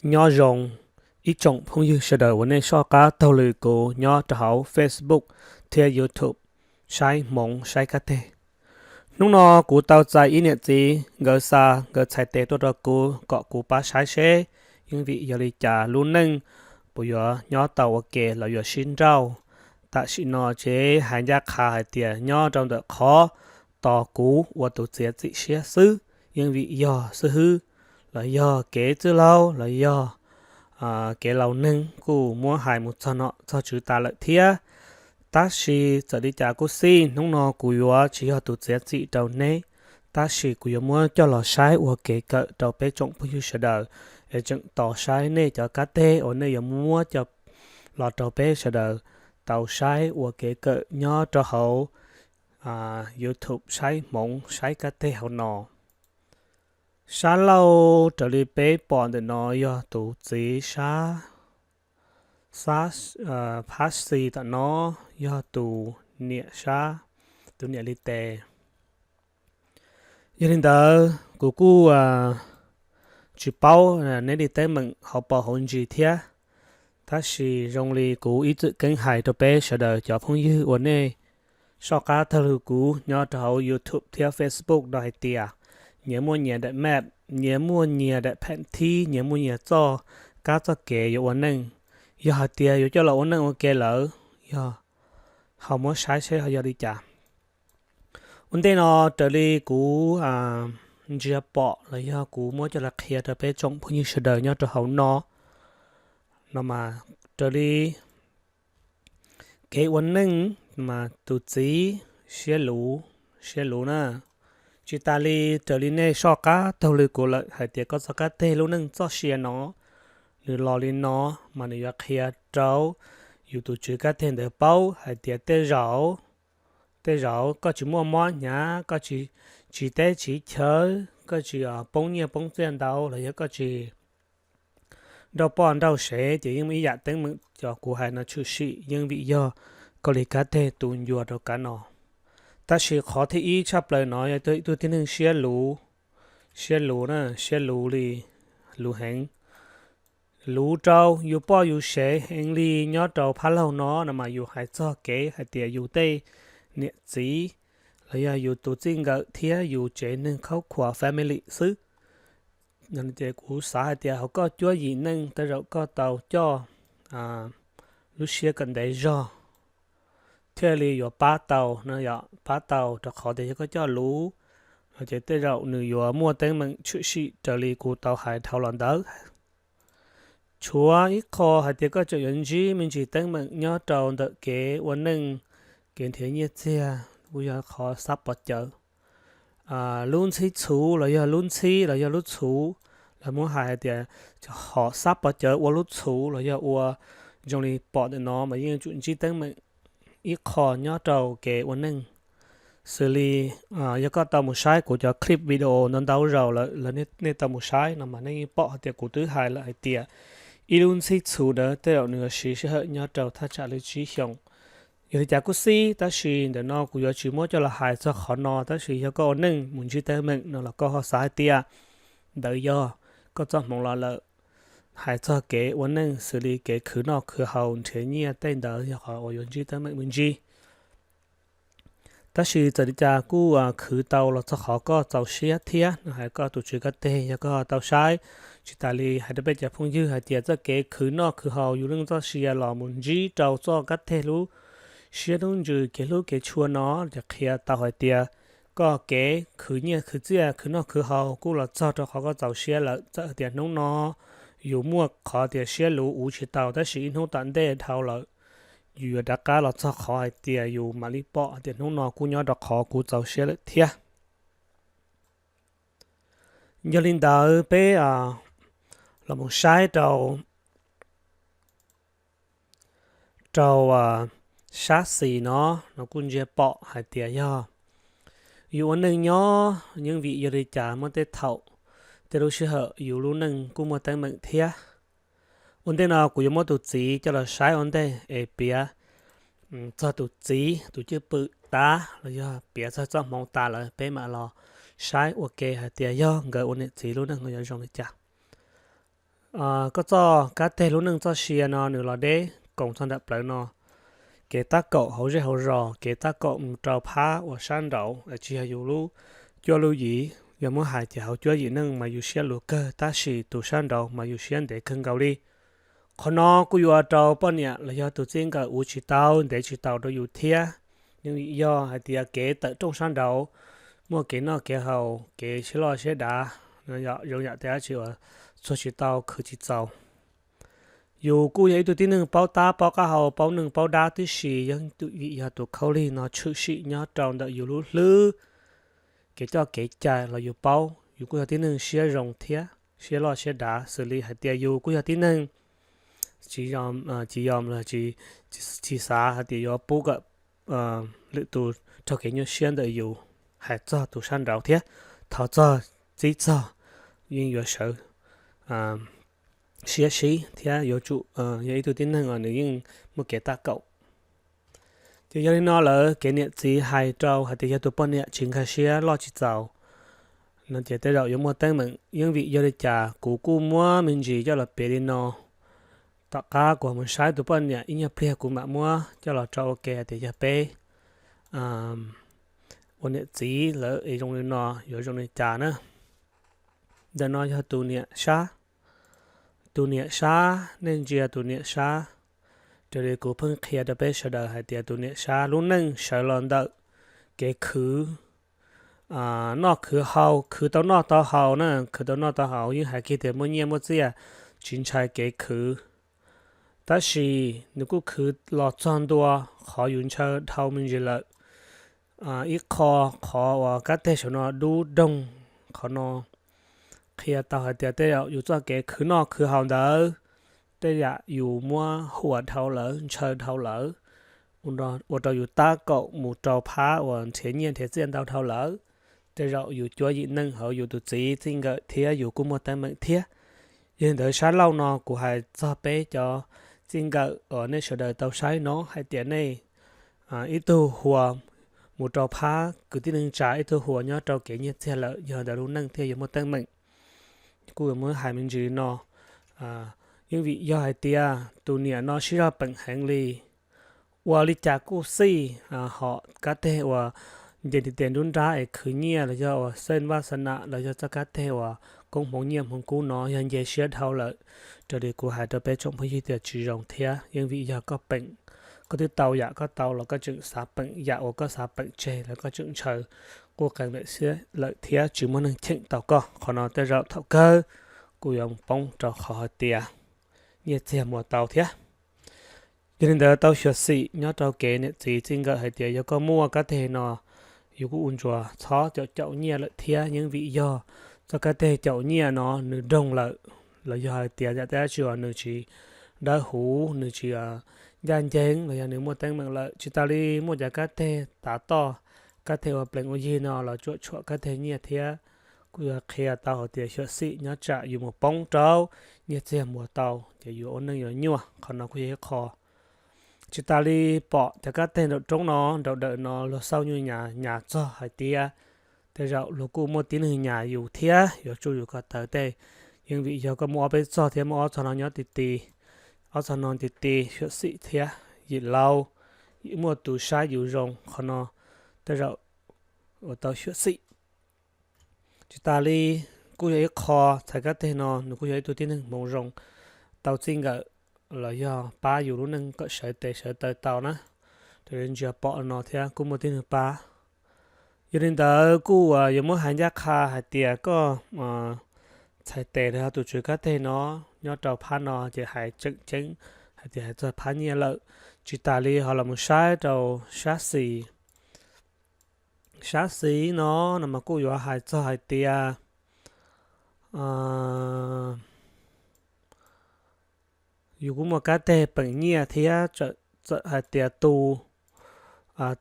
Nyob zoo ib tsoom phooj ywg sawv daws uas nej soj qab taug lw kuv nyob rau hauv Facebook thiab YouTube, saib hmoov saib kab teg. Hnub no kuv tau txais ib niam txiv nkawd xa nkawd txhais tes tuaj rau kuv kom kuv pab saib seb yeej vim yog li cas lub neej puas yuav nyob tau ua ke los yuav sib nrauj. Tam sim no ces hais ncaj qha hais tias nyob rau ntawm qhov tos kuv ua tus txiav txim siab xwb, yeej vim yog xwb hwb, los yog kev txwj laug los yog kev laus neeg kuj muab hais mus txog nom txog tswv tas lawm thiab. Tab sis txawm li cas kuj xij, hnub no kuv yuav tsis yog tus txiav txim rau neb, tab sis kuv yuav muab coj los saib ua kev kawm rau peb tsoom phooj ywg sawv daws, es tseem tos saib nej cov kab teg uas nej yuav muab coj los rau peb sawv daws tau saib ua kev kawm nyob rau hauv YouTube saib hmoov saib kab teg hauv no. Sab laug raws li peb pom ntawm no yog tus txiv sab, sab Phab Xis tom no, yog tus niam sab, tus niam li tes. Yog li ntawd kuv kuj tsis paub neb li teeb meem hauv paus hauv ntsis thiab, tab sis zoo li kuv ib txwm keeb hais rau peb sawv daws cov phooj ywg uas nej soj qab taug lw kuv nyob rau hauv YouTube thiab Facebook no hais tias nyias muaj nyias daim map, nyias muaj nyias daim pheem thib, nyias muaj nyias txoj kab txoj kev yuav ua neej. Yog hais tias yuav coj los ua neej ua ke lawm, yog ho muab saib seb ho yog li cas. Ua ntej no raws li kuv ntsia pom los yog kuv muab coj los qhia rau peb tsoom phooj ywg sawv daws nyob rau hauv no, no mas raws li kev ua neej mas tus txiv siab luv, siab luv na. Tsis tas li, raws li nej soj qab taug lw kuv lawm hais tias koj txoj kab teg lub neej txoj sia no, nws los li no, mas nws yuav qhia rau yus tus tswv kab teg ntawd paub hais tias tej zaum, tej zaum koj tsis muaj mob hnyav, koj tsis, tsis teb tsis chaw, koj tsis poob nyiaj poob txiaj ntau los yog koj tsis nrauj poj nrauj sev ces yeej muaj ib yam teeb meem cov kuv hais no tshwm sim yeej vim yog koj li kab teg tu ncua rau kab no. Tab sis qhov thib ib tshaj plaws no yog ib tug tib neeg siab luv, siab luv na, siab luv li, luv heev. Luv rau yus poj yus sev heev li nyob rau phab laug no no mas yus hais txog kev hais tias yus tej niam txiv los yog yus tus txij nkawm thiab yus tsev neeg khaub khuav family xwb. Ces kuv xav hais tias hauv koj cuab yim neej tej zaum koj tau coj lub siab kom ntev zog thiaj li yuav pab tau no, pab tau rau qhov tias yog koj coj luv no ces tej zaum nws yuav muaj teeb meem tshwm sim raws li kuv tau hais dhau los ntawd. Tshuav ib qho hais tias koj tseem yuav ntsib me ntsis teeb meem nyob rau ntawm kev ua neej, kev nrhiav nyiaj txiag, kuj yog qhov xab pov cawv. Lub ntxhib txhuv los yog lub ntxhib los yog lub txhuv, lawv muab hais hais tias hom xab pov cawv ua lub txhuv los yog ua zoo li pom ntawm no mas yeej yuav tsum ntsib teeb meem ib qho nyob rau kev ua neej. Xws li yog koj tau mus saib kuv cov clip video ntau ntau zaus lawm, nej tau mus saib no mas nej yeej pom hais tias kuv twb hais lawm hais tias ib lub ntxhib txhuv ntawd tej zaum nws yuav siv sij hawm nyob rau thaj tsam li tsib xyoos. Yog li cas kuj xij, tab sis ntawm no kuv yuav tsis muab coj los hais txog qhov no, tab sis yog koj ua neej mus ntsib teeb meem no los koj ho xav hais tias ntawd yog koj txoj hmoov los lawm. Hais txog kev ua neej xws li kev khwv noj khwv haus nrhiav nyiaj tej ntawd yog qhov uas yuav ntsib teeb meem me ntsis. Tab sis txawm li cas kuj khwv tau los txog qhov koj txaus siab thiab no, hais koj tus tswv kab teg yog koj tau saib. Tsis tas li hais rau peb cov phooj ywg hais tias txoj kev khwv noj khwv haus yus neej txoj sia los mus ntsib rau txoj kab teg lub siab hnub ntsws kev hlub kev tshua no ces qhia tau hais tias koj kev khwv nyiaj khwv txiaj khwv noj khwv haus kuj los txog rau qhov koj txaus siab lawm. Txawm hais tias hnub no yus muaj qhov tias siab luv uv tsis tau, tab sis ib hnub tom ntej dhau lawm yus yuav rov qab los txog qhov hais tias yus mam li pom hais tias hnub no kuj nyob rau qhov kuv txaus siab lawm thiab. Yog li ntawd peb los mus saib rau, rau sab xis no, no kuj ntsia pom hais tias yog yus ua neej nyob yeej vim yog li cas muaj tej thaum, tej lub sij hawm yus lub neej kuj muaj teeb meem thiab. Ua ntej no kuv yuav muab tus txiv coj los saib ua ntej es piav txog tus txiv tus cwj pwm tas los yog piav txog txoj hmoov tas lawm peb mam los saib ua ke hais tias yog nkawd ua niam txiv lub neej no yuav zoo li cas. Koj txoj kab teg lub neej txoj sia no nws los deb koom txog ntawm plawv no. Kev tab kaum hauv zej hauv zos, kev tab kaum mus rau phab uas sab nraud, tsis yog yus lub cuab lub yiv. Yog muab hais ces hauv cuab yim neej mas yus siab luv kawg, tab sis tus sab nraud mas yus siab ntev kawg nkaus li. Qhov no kuj yuav rau poj niam los yog tus txij nkawm ua tsis tau, ntev tsis tau rau yus thiab. Yeej vim yog hais tias kev tawm rooj sab nraud, muaj kev noj kev haus, kev siab loj siab dav, zoo yam tias dab tsi uas txuag tsis tau, khwv tsis txaus. Yus kuj yog ib tug tib neeg paub tab paub qab hau, paub neeg paub dab tib si, yeej vim yog tus khaub lig no tshwm sim nyob rau ntawm yus lub hlwb, kev coj kev cai los yus paub. Yus kuj yog tib neeg siab zoo thiab siab loj siab dav, xws li hais tias yus kuj yog tib neeg tsis yog, tsis yog los tsis xav hais tias yuav pub kom lwm tus raug kev nyuaj siab ntawm yus. Hais txog tus sab nraud thiab, thov txog txib txog, yeej yuav sawv siab sib thiab yuav tsum yog ib tug tib neeg uas nws yeej muaj kev tab kaum. Ces yog li no lawm, kev niam txiv hais rau hais tias yog tus poj niam tsis nkag siab loj tsis txaus no ces tej zaum yuav muaj teeb meem. Yeej vim yog li cas kuv kuj muab me ntsis coj los piav li no. Tom qab kuv mus saib tus poj niam ib nyuag pliag kuv mam muab coj los tso ua ke hais tias yog peb ua niam txiv lawm es zoo li no yuav zoo li cas na. Ntawm no yog tus niam sab, tus niam sab, nej ntsia tus niam sab. Raws li kuv pheej qhia rau peb sawv daws hais tias tus niam sab lub neej sawv los ntawm kev khwv noj khwv haus, khwv tau noj tau haus na, khwv tau noj tau haus, yeej hais kiag tias muaj nyiaj muaj txiaj, tsis ntshai kev khwv. Tab sis nws kuj khwv los txog ntua qhov yus ntshaw dhau me ntsis lawm. Ib qho, qhov uas kab teg saum no dub doog, qhov no qhia tau hais tias tej zaum yus txoj kev khwv noj khwv haus ntawd, tej zaum yus muab huas dhau lawm, ntshaw dhau lawm, ua rau yus tab kaum mus rau phab uas nrhiav nyiaj nrhiav txiaj ntau dhau lawm. Tej zaum yus cuab yim neej hauv yus tus txiv txij nkawm thiab yus kuj muaj teeb meem thiab. Yog li ntawd sab laug no kuv hais txog peb cov txij nkawm uas nej sawv daws tau saib no hais tias nej ib tug huas mus rau phab kwv tij neej tsa, ib tug huas nyob rau kev nyiaj txiag lawm, yog ntawd lub neej thiaj yuav muaj teeb meem. Kuj yuav muab hais me ntsis no, yeej vim yog hais tias tus niam no sib zog peem heev li. Ua li cas kuj xij hom kab teg uas nce ntiv tes nruab nrab es khwv nyiaj los yog uas xeej vaj xa nam los yog txoj kab teg uas koob hmoov nyiaj hmoov kub no yog nce siab dhau lawm. Raws li kuv hais rau peb tsoom phooj ywg tias tsis zoo thiab, yeej vim yog koj peem, koj twb tau yam koj tau los koj tseem xav peem yam uas koj xav peem tseg los koj tseem ntshaw quj qees lawm thiab tsis muaj neeg cheem tau koj. Qhov no tej zaum thaum kawg kuj yuav mus poob rau qhov hais tias nyiaj txiag muas tau thiab. Yog li ntawd tau xyuam xim nyob rau kev niam txiv txij nkawm hais tias yog koj muaj kab teg no, yus kuj ua ntsuas txhob caum caum nyiaj lawm thiab. Yeej vim yog txoj kab teg caum nyiaj no nws doog lawm, los yog hais tias yam dab tsi uas nws tsis dawb huv, nws tsis ncaj ncees los yog nws muaj teeb meem lawm. Tsis tas li muaj cov kab teg tav toj, kab teg ua plees ua yig no los tsuam tshuam kab teg nyiaj thiab. Kuj yuav qhia tau hais tias xyuam xim nyob tsam yus mus poob rau nyiaj txiag muas tau ces yus ua neej yuav nyuaj. Qhov no kuj yog ib qho. Tsis tas li pom cov kab teg nraum roob no, nraum dawm no luag xauj nyuj nyas nyas txog hais tias tej zaum luag kuj muaj tib neeg nyas yus thiab yuav tsuj yus ko taw tej. Yeej vim yog koj muaj ob peb txog thiab muaj ob txog no nyob ti ti, ob txog no ti ti xyuam xim thiab yim laus, yim muaj tus saib yus zoo, qhov no tej zaum ua tau xyuam xim. Tsis tas li kuj yog ib qho, txhais kab teg no nws kuj yog ib tug tib neeg hmoov zoo, tau txij nkawm los yog pab yus lub neej kom sawv tes sawv taw tau na. Raws li ntsia pom no thiab kuj muaj tib neeg pab. Yog li ntawd kuj yuav muab hais ncaj qha hais tias koj txhais tes los yog tus tswv kab teg no nyob rau phab no ces hais tseem ceeb hais tias hais txog phab nyiaj lawm. Tsis tas li ho los mus saib rau sab xis. Sab xis no no mas kuj yuav hais txog hais tias yus kuj muaj kab teg peem nyiaj thiab, txawm hais tias tu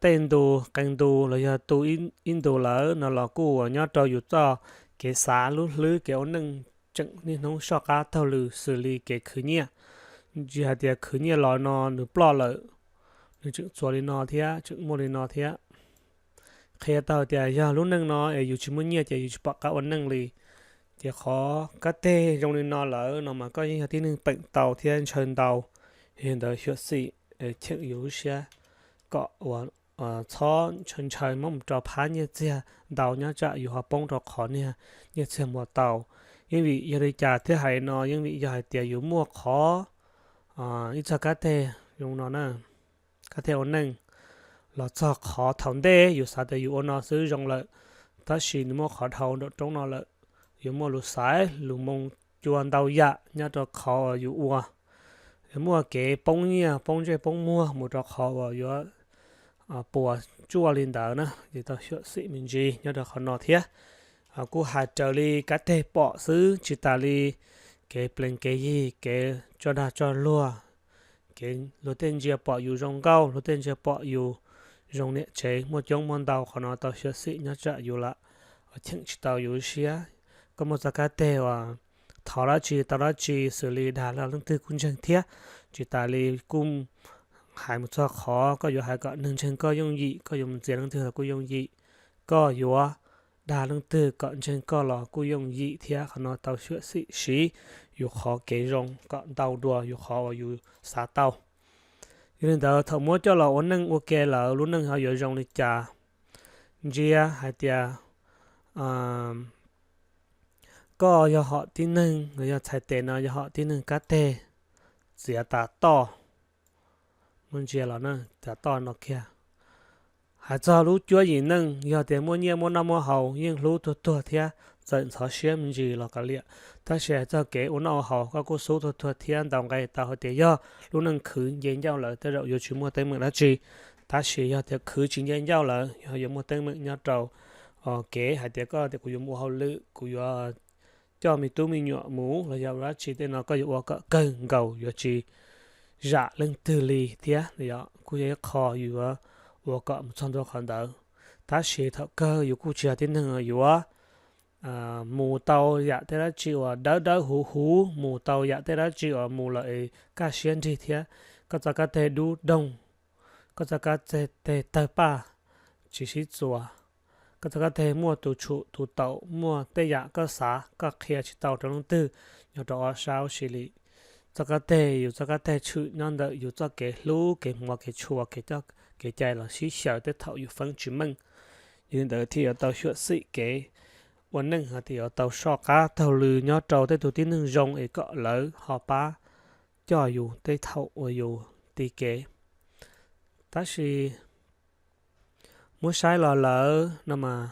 tej ntu, qee ntu los yog tu ib ntu lawm no los kuj nyob rau yus txoj kev xav lub hlwb kev ua neej tseem niaj hnub soj qab taug lw xws li kev khwv nyiaj. Tsis hais tias khwv nyiaj los no nws ploj lawm, nws tseem txuas li no thiab tseem muaj li no thiab. Qhia tau tias yog lub neej no es yus tsis muaj nyiaj ces yus tsis pom qab ua neej li. Ces qhov kab teg zoo li no lawm no mas koj yeej yog tib neeg peem tau thiab ntshaw ntau. Yog li ntawd xyuam xim cheem yus lub siab kom uas txhob ntshaw ntshaw muab mus rau phab nyiaj txiag ntau nyob tsam yus ho poob rau qhov niag nyiaj txiag muag tau. Yeej vim yog li cas thiaj hais li no? Yeej vim yog hais tias yus muaj qhov, ib txog kab teg zoo no na, kab teg ua neej, los txog qhov thaum ntej yus xav tias yus ua no xwb zoo lawm, tab sis nws muaj qhov dhau nraum roob no lawm. Yuav muaj lus xaiv lus moo cua ntau yam nyob rau qhov uas yus ua. Yuav muaj kev poob nyiaj poob ntsej poob muag mus rau qhov uas yuav puas tsuaj li ntawd na. Ces tau xyuam xim me ntsis nyob rau qhov no thiab. Kuj hais raws li kab teg pom xwb, tsis tas li kev plees kev yig, kev tso dag tso luag, kev luag tej ntsia pom yus zoo nkauj, luag tej ntsia pom yus zoo niam tsev, muaj coob muaj ntau. Qhov no tau xyuam xim nyob tsam yus lam cheem tsis tau yus lub siab. Koj muaj txoj kab teg uas thov dab tsi tau dab tsi, xws li dag leej twg kuj ntseeg thiab. Tsis tas li kuj hais mus txog qhov koj yuav hais kom neeg ntseeg koj yooj yim, koj yuav mus txiav leej twg los kuj yooj yim, koj yuav dag leej twg kom ntseeg koj los kuj yooj yim thiab. Qhov no tau xyuam xim siv yus qhov kev zoo kom ntau dua yus qhov uas yus xav tau. Yog li ntawd thaum muab coj los ua neej ua ke lawm lub neej ho yuav zoo li cas? Ntsia hais tias koj yog hom tib neeg, yog txhais tes no yog hom tib neeg kab teg txiav tas toj, muab ntsia los na, tas toj no kiag. Hais txog lub cuab yim neej, yog tias muaj nyiaj muaj noj muaj haus yeej hlub tuag tuag thiab txawm ntxhov siab me ntsis los kav liam, tab sis hais txog kev ua noj ua haus koj kuj xub tuag tuag thiab ntaus nqe tau hais tias yog lub neej khwv nce ncauj lawm tej zaum yuav tsis muaj teeb meem dab tsi. Tab sis yog tias khwv tsis nce ncauj lawm yog yuav muaj teeb meem nyob rau kev hais tias koj tias kuv yuav mus ua hauj lwm, kuv yuav coj me tub me nyuam mus los yog ua dab tsi tej no koj yuav ua kom kawg nkaus yuav tsis zam leej twg li thiab. Kuj yog ib qho yuav ua kom mus txog ntua qhov ntawd. Tab sis thaum kawg yus kuj tsis yog tib neeg yuav mus tau yam tej dab tsi uas dawb dawb huv huv, mus tau yam tej dab tsi uas mus lawm es kaj siab nrig thiab. Koj txoj kab teg dub doog, koj txoj kab teg tawg paj, tsis sib txuas, koj txoj kab teg muaj tus tshum tus taum, muaj tej yam koj xav koj qhia tsis tau rau leej twg nyob rau ob sab huv si li. Txoj kab teg, yus txoj kab teg tshwm nyob ntawm yus txoj kev hlub, kev hmov, kev tshua, kev coj kev cai los sib xyaw tej thaum yus feeb tsis meej. Yog li ntawd thiaj yuav tau xyuam xim kev ua neej hais tias yuav tau soj qab taug lw nyob rau tej tus tib neeg zoo es kom lawv ho pab coj yus tej thaum uas yus ti kev. Tab sis muab saib los lawm no mas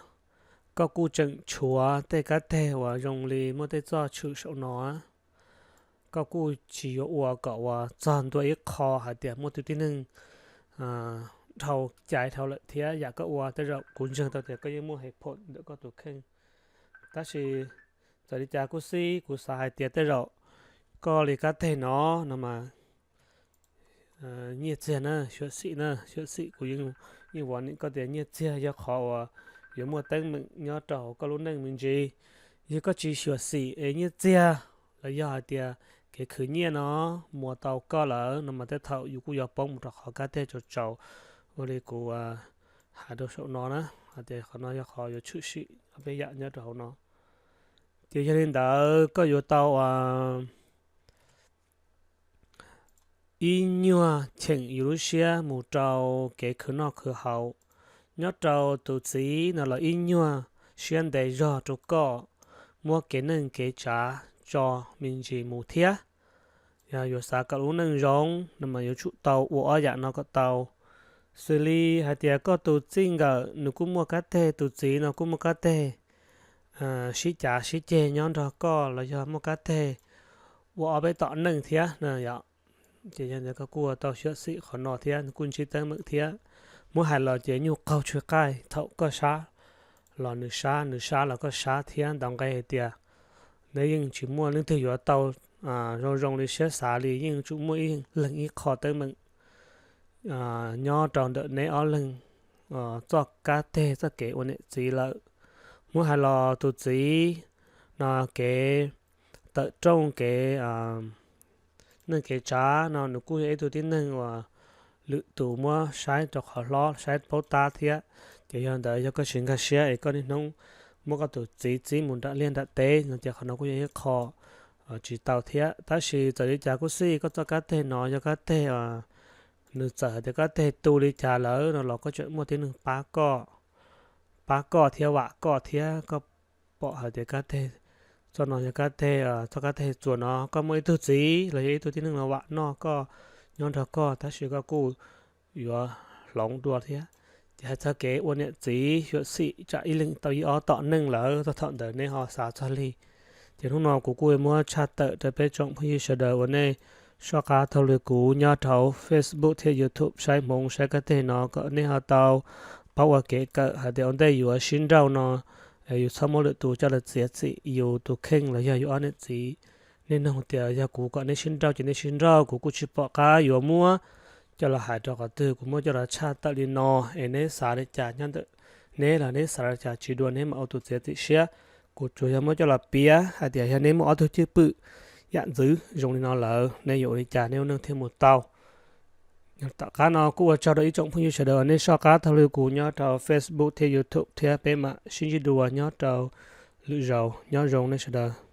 koj kuj tseem tshuav tej kab teg uas zoo li muaj tej txoj tshwm saum no. Koj kuj tsis yuav ua kom uas txog ntua ib qho hais tias muaj tus tib neeg dhau cai dhau lawm thiab yam koj ua tej zaum kuv ntseeg tau tias koj yeej muaj hais phom ntawm koj tus kheej. Tab sis txawm li cas kuj xij kuv xav hais tias tej zaum koj li kab teg no no mas nyiaj txiag na, xyuam xim na, xyuam xim kuv yeej vov nim koj tias nyiaj txiag yog qhov uas yuav muaj teeb meem nyob rau hauv koj lub neej me ntsis. Yog koj tsis xyuam xim es nyiaj txiag los yog hais tias kev khwv nyiaj no muab tau koj lawm no mas tej thaum yus kuj yuav poob mus rau qhov kab teg tsaus tsaus ua li kuv hais rau saum no na, hais tias qhov no yog qhov yuav tshwm sim ob peb yam nyob rau hauv no. Ces yog li ntawd koj yuav tau ib nyuag cheem yus lub siab mus rau kev khwv noj khwv haus. Nyob rau tus txiv no los ib nyuag siab ntev zog rau koj, muab kev neej kev tsav tso me ntsis mus thiab. Yog yuav xav kom lub neej zoo no mas yuav tsum tau ua ob yam no kom tau. Xws li hais tias koj tus txij nkawm nws kuj muaj kab teg, tus txiv no kuj muaj kab teg sib cav sib ceg nyob nrog koj los yog muaj kab teg ua ob peb tom neej thiab no yom. Ces yog ntawd koj kuj tau xyuam xim qhov no thiab, nws kuj ntsib teeb meem thiab. Muab hais los ces nyuj qaug tsw qaij, thaum koj sab los nws sab, nws sab los koj sab thiab. Ntaus nqe hais tias neb yeej tsis muaj leej twg yuav tau zoo zoo li siab xav li, yeej tsum muaj ib leeg ib qho teeb meem nyob rau ntawm neb ob leeg txoj kab teg txoj kev ua niam txiv lawm. Muab hais los tus txiv no kev tawm rooj kev neej kev tsav no nws kuj yog ib tug tib neeg uas lwm tus muab saib rau qhov hlob, saib paub tab thiab. Ces yog ntawd yog koj tsis nkag siab es koj niaj hnub muab koj tus txiv txib mus nram liaj nram teb no ces qhov no kuj yog ib qho tsis tau thiab. Tab sis txawm li cas kuj xij koj txoj kab teg no yog kab teg, nws txawm hais tias kab teg tu li cas lawm no los koj tseem muaj tib neeg pab koj, pab koj thiab vam koj thiab. Koj pom hais tias kab teg txoj no yog kab teg, txoj kab teg txuas no koj muaj ib tug txiv los yog ib tug tib neeg los vam noj koj, nyob nrog koj tab sis koj kuj yuav hloov dua thiab. Ces hais txog kev ua niam txiv yuam xim tsam ib leeg tau ib ob tom neej lawm, txog thaum ntawd neb ho xav txog li. Ces hnub no kuv kuj muab tshaj tawm rau peb tsoom phooj ywg sawv daws uas nej soj qab taug lw kuv nyob rau Facebook thiab YouTube saib hmoov saib kab teg no kom nej ho tau paub ua kev kawm hais tias ua ntej yuav sib nrauj no yus txhob muab lwm tus coj los txiav txim yus tus kheej los yog yus ob niam txiv. Nej nug tias yog kuv kom neb sib nrauj ces neb sib nrauj, kuv kuj tsis pom qab yuav muab coj los hais rau qhov twg, kuv muab coj los tshaj tawm li no es neb xav li cas nyob ntawm neb los neb xav li cas tsis dua neb mam ua tus txiav txim siab. Kuv tsuas yog muab coj los piav hais tias yog neb muaj ob tug cwj pwm yam ntxwv zoo li no lawm neb yuav ua li cas neb ua neej thiaj mus tau. Tom qab no kuj ua tsaug rau ib tsoom phooj ywg sawv daws uas nej soj qab taug lw kuv nyob rau Facebook thiab YouTube thiab peb mam sib ntsib dua nyob rau lwm zaus, nyob zoo nej sawv daws.